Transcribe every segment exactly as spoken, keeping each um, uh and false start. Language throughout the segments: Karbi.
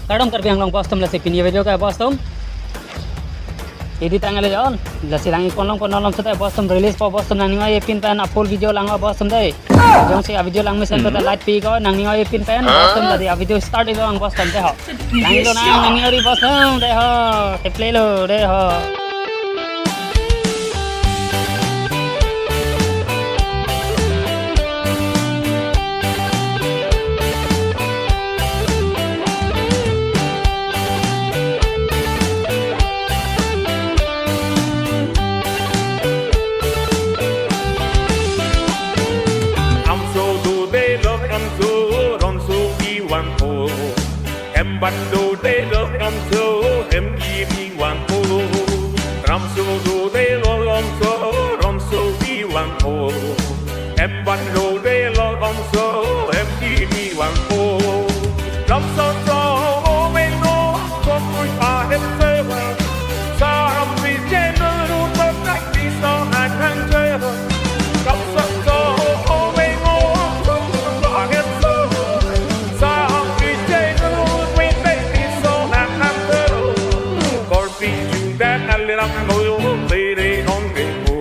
Kardom Karbi Anglong bostum, lasi pini video ke bostum. Edit tanggal jon, lasi lang ikon long kono long seta bostum release po bostum, nangning oi pin pen a full video lang bostum dei. Jongsi a video langmesen pute like pi ko, nangning oi pin pen bostum, lasi a video start ilo lang bostum dei ho. Lang ilo nang, nangning oi bostum dei ho. Ke play lo dei ho. Amso do de lo, amso, ronso pi wan po. Em bat do de lo, amso, em ki pi wan po. Ramso do de lo, amso, ronso pi wan po. Em bat do de lo, amso, em ki pi wan po. Ramso so o wen no, so pui pa hem se wa. Sa ham pi je no ru to kai pi so na kan je wa. Ramso so o wen no, so pui pa hem se wa. Sa ham pi je no ru to kai pi so na kan je wa. Kor pi ju da kal ram no yo, tere on ke po.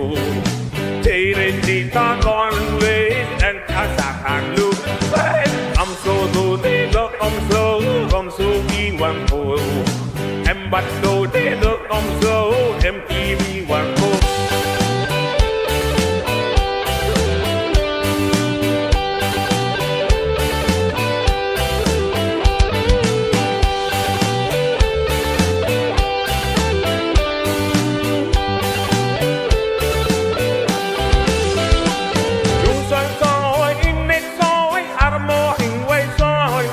Tere di ta kon le, en ta sa kan lu. Amso do de lo, amso, amso pi wan po. Em bat do de lo, amso, em ki pi wan po. Soi soi, ingnek soi, armo ingvai soi.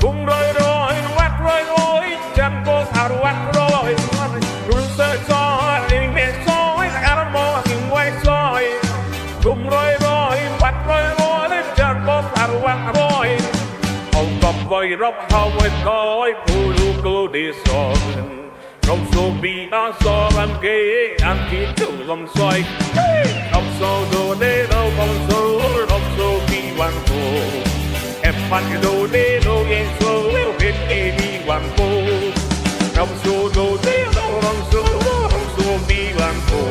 Kum roi roi, vat roi roi, jan ko arvat roi. Soi soi, ingnek soi, armo ingvai soi. Kum roi roi, vat roi roi, jan ko arvat roi. Hau kop voi rop hau voi koi, pulu ko de soi. Rongso bi na so ram ke an ki tu lom soi. Rongso do de lo, rongso, rongso bi wan po. Em pan do de lo, en so, en ki bi wan po. Rongso do de lo, rongso, rongso bi wan po.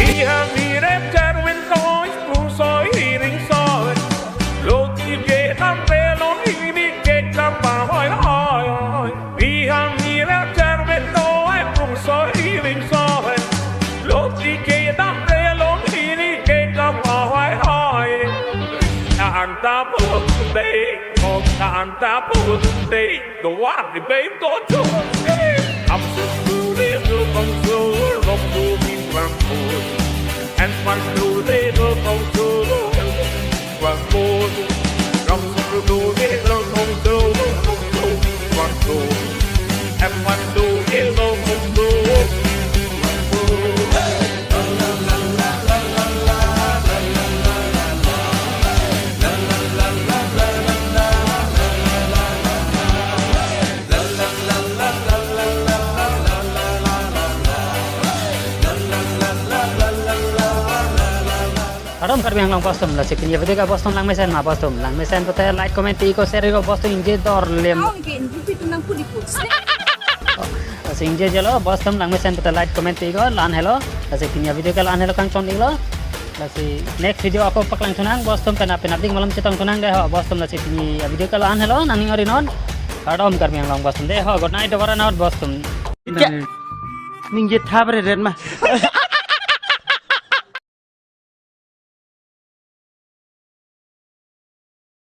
Iha mirep jarwin koi, pu soi, iring soi. Lo ti ke tam pe lo ini ke tam pa hoi hoi. Iha mirep jarwin koi, pu soi, iring soi. Lo ti ke tam pe lo ini ke tam pa hoi hoi. Anta pu de, anta pu de. Go on, the babe, go to. Amso do de lo, amso, rongso bi wan po. Em pan do de lo, rongso, wan po. Rongso do de lo, rongso, rongso bi wan po. Em pan do de lo, rongso, wan po. Kardom Karbi Anglong bostum, lasi pini video ke bostum langmesen ma bostum. Langmesen pute like, comment, iko, share iko bostum, ingje dor lem. Kau ingke ingje pitu nang pudi put. Lasi ingje jelo bostum, langmesen pute like, comment, iko, la-an helo. Lasi pini video ke la-an helo kangchon ilo. Lasi next video ako paklang thunang bostum, pen apin apding malom chetong thunang dei ho bostum, lasi pini video ke la-an helo, nangning ori non. Kardom Karbi Anglong bostum dei ho, good night, over and out bostum. Ika, ningje thabre ren ma.